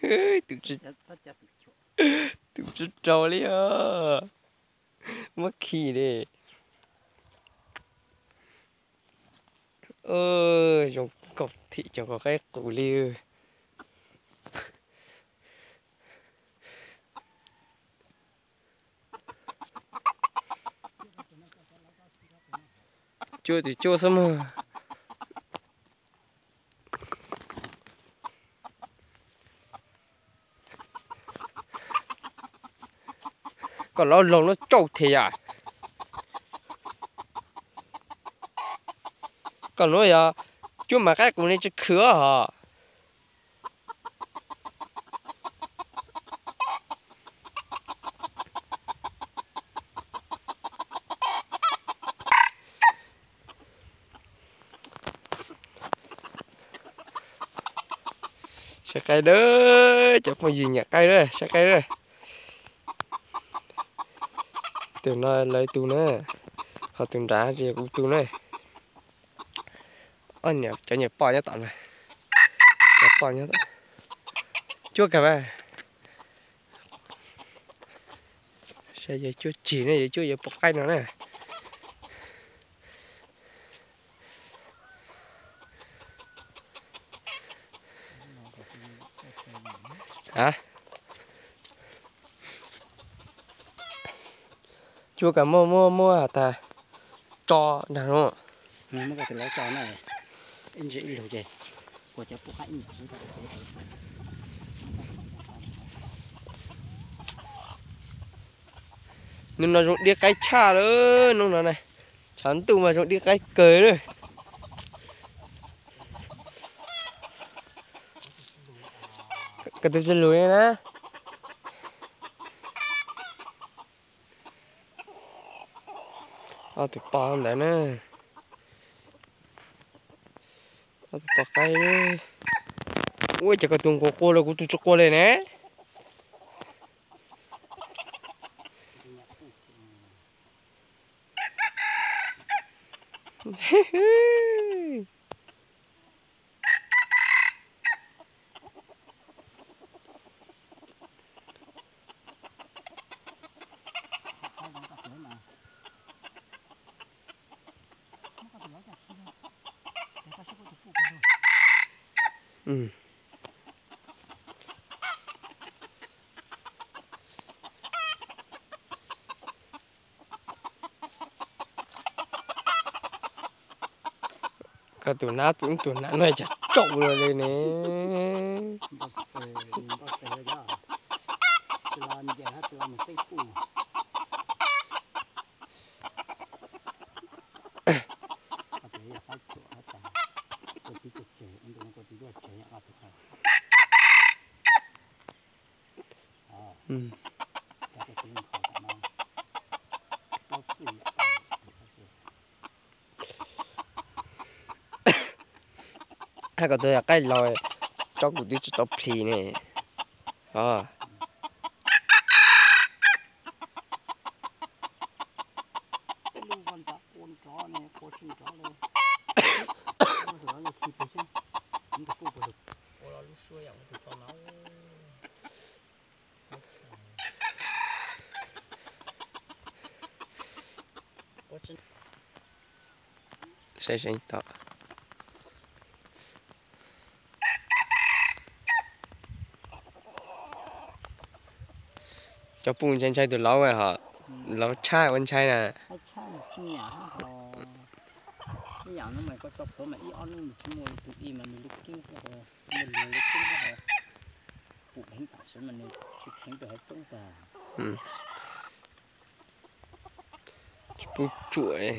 Tus, tus tsis raug li os. Muab khi li. Zoo nkaus thim cov qaib qus li. Cuaj tus cuaj xwb mog. Koj laub loog lub tsauj thiab yom. Koj nuav yog cuab mas qaib qus ne tsis khwv hos. Saib qaib dawb, cov phooj ywg nyiam qaib dawb, saib qaib dawb. Tus no lawv tus na, ho tus nrad ces kuv tus na. Ob niam, cov niam poj nyob tom na, cov poj nyob tom. Cuab kawg mas. Saib yawg cuab tsis ne, yawg cuab yawg poj qaib no na. Cuab kawg, muaj muaj muaj has tas tso nrag no. Hnub no zoo dib qaib tshaj lawm hnub no na. Tshav ntuj mas zoo dib qaib kawg lawm. Koj tus tsis lus li na. Ob tug poj ntawd na. Ob tug poj qaib. Ua cas koj tus nquag qua los kuv tus tsis qua li ne. Koj tus nab, tus nab no cas tsaus luaj li ne. Hab koj tus yog qaib laus, tsob kuv twb tsis tau plhis ne. Saib saib tom. Cov pum ntshai ntshai tus laus hos, laus tshaj ua ntshai na. Tsis pub tsuam.